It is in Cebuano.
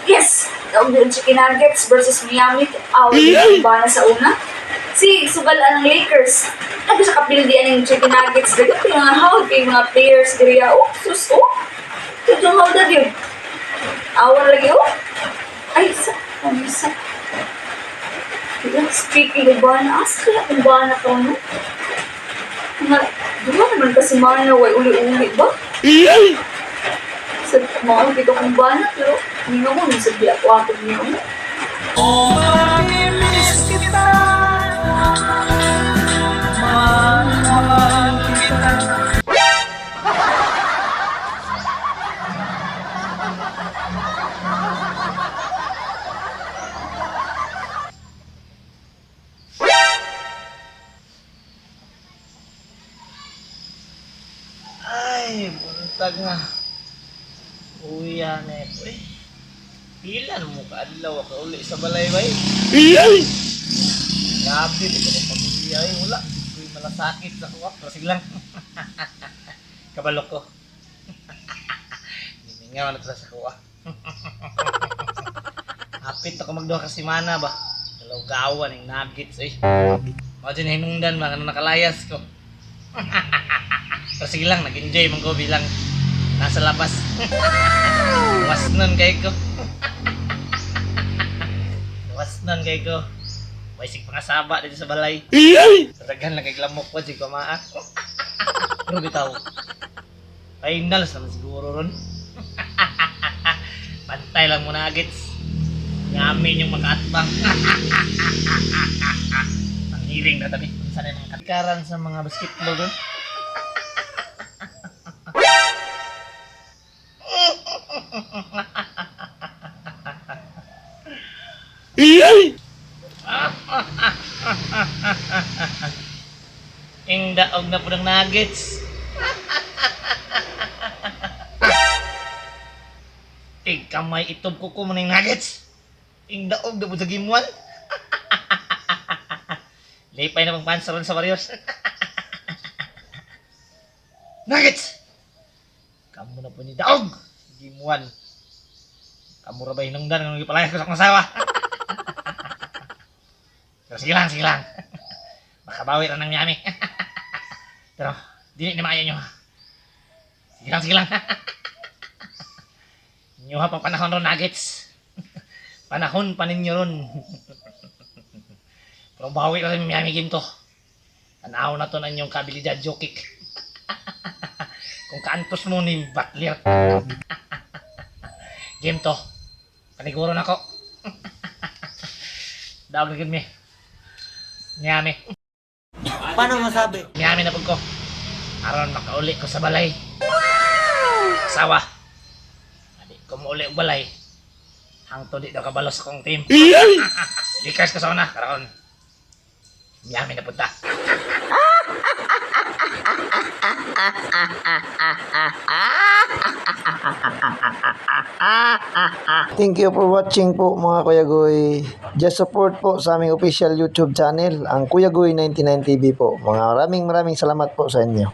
Yes! Daog din Chicken Nuggets versus Miami. Away din ang bana sa una. Si sugal ang Lakers. Nag sa kapildi ang Chicken Nuggets. Daghan kay mga hawd kay mga players diri. Oh, sus oh. Tudong hawd yun. Awan lagi oh. Ay, sa ano sa. Speaking of bana, asa kaya kung bana to, no? Nga, duha naman kasi mana, way uli-uli ba? Sa mga dito kong bana, pero hindi mo sa di ako ato niyo. Miss kita. Mahal kita. Ay, buntag nga. Uya na ko eh. Pila na mo kaadlaw ka uli sa balay bay. Grabe, di ko kong pamilya eh. Wala, di ko'y malasakit sa kuha. Pero sige lang. Kabalo ko. Nimingaw na tala sa kuha. Hapit ako magduha ka semana ba? Dalawgawan yung nuggets eh. Mao dyan hinungdan ba? Ano nakalayas ko. Pero sige lang, nag-enjoy man ko bilang nasa labas. Was nun kay ko. Was nun kay ko. Waisig pangasaba dito sa balay. Daghan lang kay lamok ko, sige kumaa. Pero bitaw. Finals naman siguro ron. Pantay lang muna agits. Ngamin yung makaatbang. Panghiring na tabi. Sana yung mga katikaran sa mga basketball ron. Ing daog na po ng nuggets. Tig kamay itob ko ko ng nuggets. Ing daog na po sa game 1. Lipay na pang pansaron sa Warriors. Nuggets! Kamu na po ni daog. Game 1. Kamu ra ba hinungdan nga gipalayas ko sa akong asawa? Pero sige lang, sige lang. Makabawi ra ng Miami. Pero dili ni maayo nyo. Sige lang, sige lang. Inyo ha pang panahon ron, Nuggets. Panahon pa ninyo ron. Pero bawi ra sa Miami game to. Tanaw na to na inyong kabilidad, Jokic. Kung kaantos mo ni Butler. Game to. Paniguro na ko. Daog na gid mi. Miami. Paano masabi? Miami na pud ko. Aron makauli ko sa balay. Asawa. Adi ko muuli og balay. Hangtod di daw kabalos akong team. Lakers ko sa una karon. Miami na punta. Thank you for watching po, mga Kuya Goy. Just support po sa aming official YouTube channel, ang Kuya Goy 99 TV po. Mga maraming maraming salamat po sa inyo.